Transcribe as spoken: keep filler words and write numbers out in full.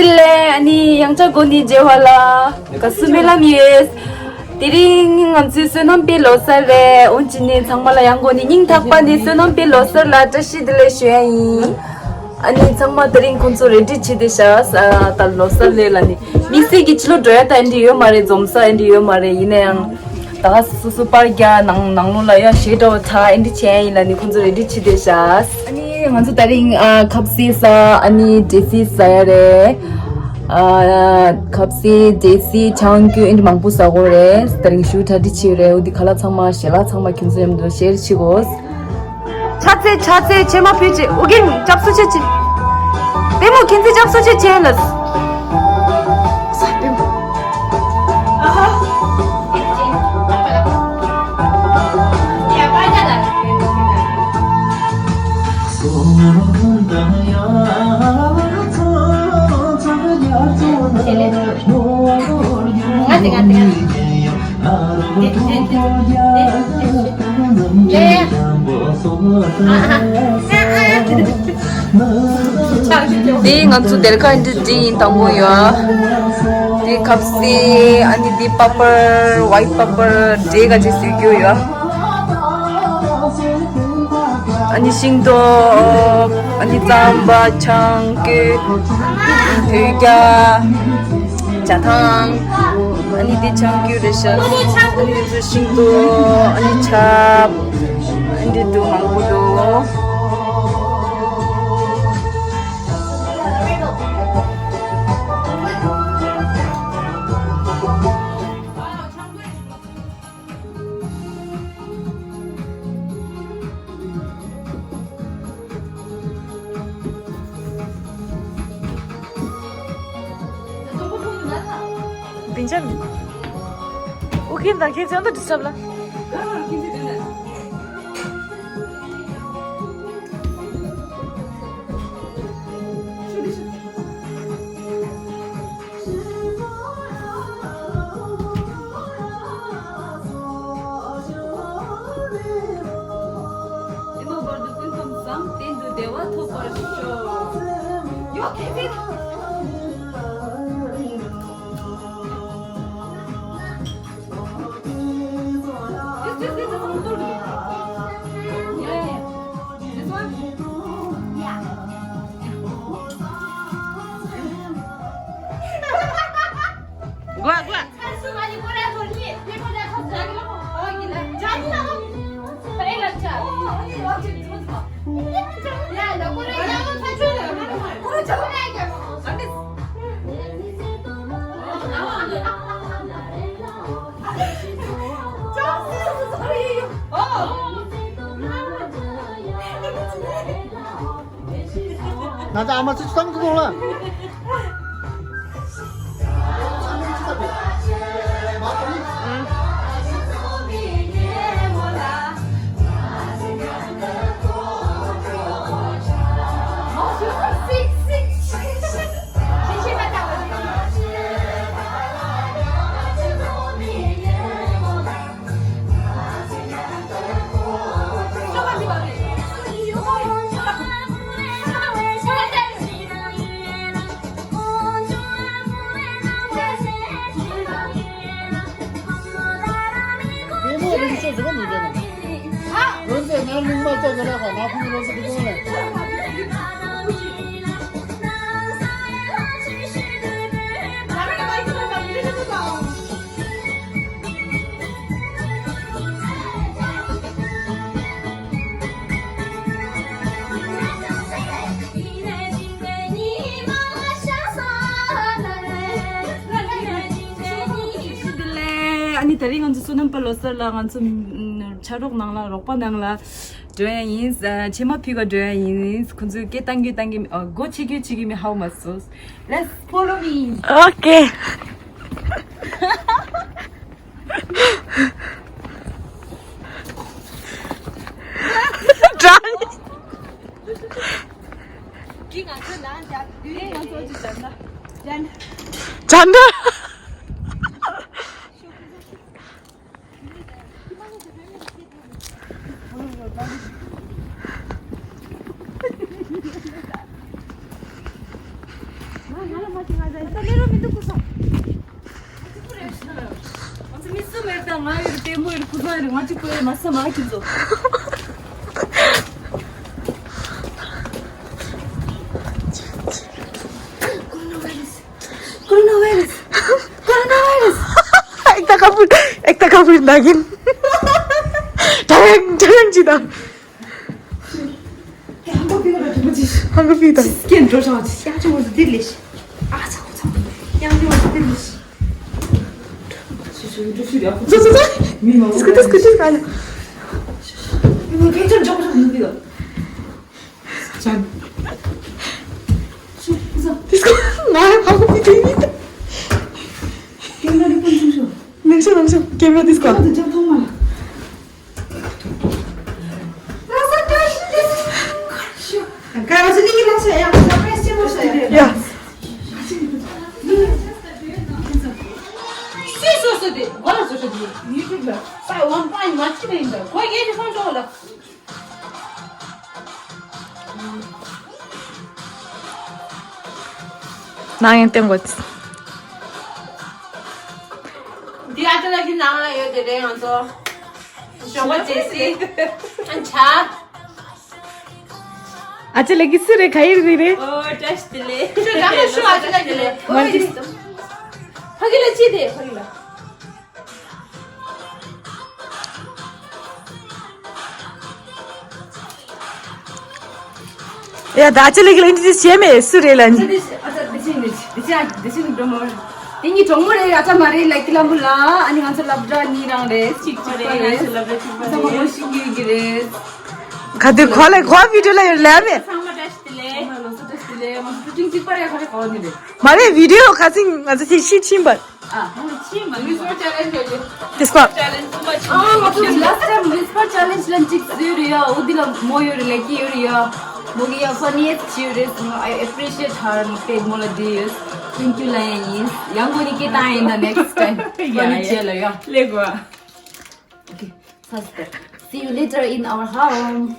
ལེ། ཨ་ནི་ཡང་བསྐྱར་འགོ་ནས་མཇལ་བ་ལ་དགའ་བསུ་སྨོན་ལམ་ཡོད། དེ་རིང་ང་ཚོའི་བསོད་ནམས་དཔེ་ལོ་གསར་རེད། འོན་ཅི་ནས་ཚང་མ་ལ་ཡང་འགོ་ནས་སྙིང་ཐག་པ་ནས་བསོད་ནམས་དཔེ་ལོ་གསར་ལ་བཀྲ་ཤིས་བདེ་ལེགས་ཞུ་ཡ་ཡིན། ཨ་ནི་ཚང་མ་དེ་རིང་ཁོང་ཚོ་རེ་ཌི་བྱས་ཏེ་བཞག་ཨ་ད་ལོ་གསར་ལས་ལ་ནི་དམིགས་བསལ་གྱི་ཕྱི་ལོགས་འགྲོ་ཡ་ད་ཨེ་འདྲ་ཡོད་མ་རེད། འཛོམས་ས་ཨེ་འདྲ་ཡོད་མ་རེད། ཡིན་ན་ཡང་ད་སོ་སོ་པར་རྒྱག་ནང་ནང་ལོགས་ལ་ཡ་གཞས་འདྲ་བོ་འཁྲབ་ཨེ་འདྲ་བྱས་ཡ་ཡིན་ལ་ནི་ཁོང་ཚོ་རེ་ཌི་བྱས་ཏེ་བཞག་ཨ་ནི་ང་ཚོ་དེ་རིང་ཨ་ཁ་ཟས་ཟ། ཨ་ནི་འབྲས་སིལ་ཟ་ཡ་རེད། ཨ་ཁ་ཟས་འབྲས་སིལ་ཆང་ཀུ་ཨེ་འདྲ་མང་པོ་ཟ་དགོས་རེད། དེ་རིང་ཞུ་གྲ་སྒྲིག་བྱས་རེད། འོ་འདི་ཁ་ལག་ཚང་མ་ཞལ་ལག་ཚང་མ་ཁྱོད་ཚོ་མཉམ་དུ་ཤེར་བྱེད་དགོས། ཕྱག་འཚལ་ཕྱག་འཚལ། ཕྱེ་མ་ཕུད་ཅིག་ཨོ་རྒྱན་སྐྱབས་སུ་མཆི་ཅིག་པུས་མོ་ཁྱེད་ཚོས་སྐྱབས་སུ་མཆི་བྱས་ལ། འདི་ང་ཚོ་སྡེར་ཁ་འདི་འདི་ཡིན། དང་པོ་ཡོད། འདི་ཁ་ཟས། ཨ་ནི་འདི་པ་པར། ཝའིཊ་པ་པར། འབྲས་ག་ཅིག་བཟོས་རྒྱུ་ཡོད། ཨ་ནི་ཤིང་ཏོག་ཨ་ནི་རྩམ་པ། ཆང་ཀུ། དོས་སྐྱ། ཇ་ཐང་། ཨ་ནི་འདི་ཆང་ཀུ་རེད་ཤག་ཨ་ནི་འདི་ཚོ་ཤིང་ཏོག་ཨ་ནི་ཆབ། ཨ་ནི་འདི་འདུག་མང་པོ་འདུག་ལྡིང་ཆ་མེད། ཨུ་ཁེན་དང་ཁྱེད་ཚོ་འདི་ཌིས་ཊབ་ལ། ང་ཚོ་ཨ་མ་ཚོ་ཚང་དུ་ལ། ཨ་ནི་དེ་རིང་ང་ཚོ་བསོད་ནམས་པ་ལོ་གསར་ལ་ང་ཚོ་ཕྱག་རོགས་ནང་ལ་རོགས་པ་ནང་ལ་འགྲོ་ཡ་ཡིན། ཕྱེ་མ་ཕུད་ག་འགྲོ་ཡ་ཡིན། ཁོང་ཚོས་སྐད་བཏང་གི་བཏང་གི་མི་ཨ་སྒོ་ཕྱེ་གི་ཕྱེ་གི་མི་ཧ་གོ་མ་སོང་། Let's follow me. Okay. ང་ལ་མ་ཁྱི་ང་ཟ་ཡིན། ད་ལེ་རོ་མི་འདུག་ཁུ་ས། ང་ཚོ་མི་གསུམ་ཡོད་ད། ང་ཡོད། ལྟད་མོ་ཡོད། ཁུ་ས་ཡོད། ང་གཅིག་པོ་ཡོད། མ་ས་མ་ཁྱི་ཚོ། Coronavirus. Coronavirus. Coronavirus. Ekta couple, ekta couple dagin. Tayang, tayang jida. Hangko piga da tumaji. Hangko piga. Skin dro sa. Ya chu mo de le. Ah, sa ko sa. Ya chu mo de le. Zo, zo, zo. Tisko, tisko, tisko. Ni mo ke chon chon chon piga. 자. 됐어. 나 하고 있지. 능수, 능수. 카메라 됐어. 야. ནང་ཡང་བསྟན་དགོས། འདི་ཨ་ཅག་ལགས་ཀྱི་ནང་ལ་ཡོད་དེ་རེད། ང་ཚོ་ཞོགས་པ་བྱེད་སྲིད། ཨ་ཆ། ཨ་ཅག་ལགས་ཀྱི་སུ་རེད། ག་ཡིར་རེད་རེད། ཨོ་བཀྲ་ཤིས་བདེ་ལེགས། ཁྱོད་རང་ལ་ཤོག་ཨ་ཅག་ལགས་ཀྱི་ལས། ང་འདི། ཕ་གི་ལ་ཅི་དེ་ཕ་གི་ལ། ཡ་ད་ཅི་ལིག་ལིན་ཅི་ཞེ་མེད་སུ་རེད་ལ་ནི། ཨ་ཙི་འདི་ཅི་འདི་ཅི་འདི་ཅི་འདི་ཅི་འདི་ཅི་འགྲོ་མོ། དེ་ཉིད་གྲོགས་མོ་རེད། ཨ་ཙ་མ་རེད་ལ་ཀི་ལ་མུ་ལ། ཨ་ནི་ང་ཚོ་སློབ་གྲྭ་གཉིས་རང་རེད། གཅིག་གཅིག་པ་རེད། ང་ཚོ་སློབ་གྲྭ་གཅིག་པ་རེད། ང་ཚོ་མོ་ཤིང་གི་གི་རེད། ག་དུས་གོ་ལེ་གོ་བི་ཌིའོ་ལ་ཡོད་ལེ་མེད། ཚང་མ་བཀྲ་ཤིས་བདེ་ལེགས། ཚང་མ་ལོ་སོ་བཀྲ་ཤིས་བདེ་ལེགས། ང་ཚོ་ཤུ་ཊིང་གཅིག་པ་རེད། ཁ་རེ་གོ་ནི་རེད། མ་རེད། བི་ཌིའོ་ཁ་སང་ང་ཚོ་ཤི་ཤི་ཕྱིན་པ། ཨ། ང་ཚོ་ཕྱིན་མ་མི་སོར་ཅེ་ལེན་ཇི་ཡོད་རེད། དེ་སྐོར། ཅེ་ལེན་ཇི་ཊུ་མ་ཆི། ཨ། ང་ཚོ་ལ་སི་ཊི་ཊའིམ་ཝི་སི་པར་ཅེ་ལེན་ཇི་ལན་གཅིག་བཟོས་རེད་ཡ། འོ་འདི་ལ་མོ་ཡོད་རེད། ལེ་ཀི་ཡོད་རེད་ཡ། མོ་གི་ཡ་ཕ་ནི་ཡེ་སི་ཊི་ཡོད་རེད། I appreciate her. མོ་པེ་མོ་ལ་འདི་ཡོད། Thank you ལ་ཡ་ཡིན། ཡང་གོ་ནི་སྐད་བཏང་ཡིན་ད་next time. ཕ་ནི་ཅེ་ལ་ཡ། ལེ་གོ། Okay. See you later in our home.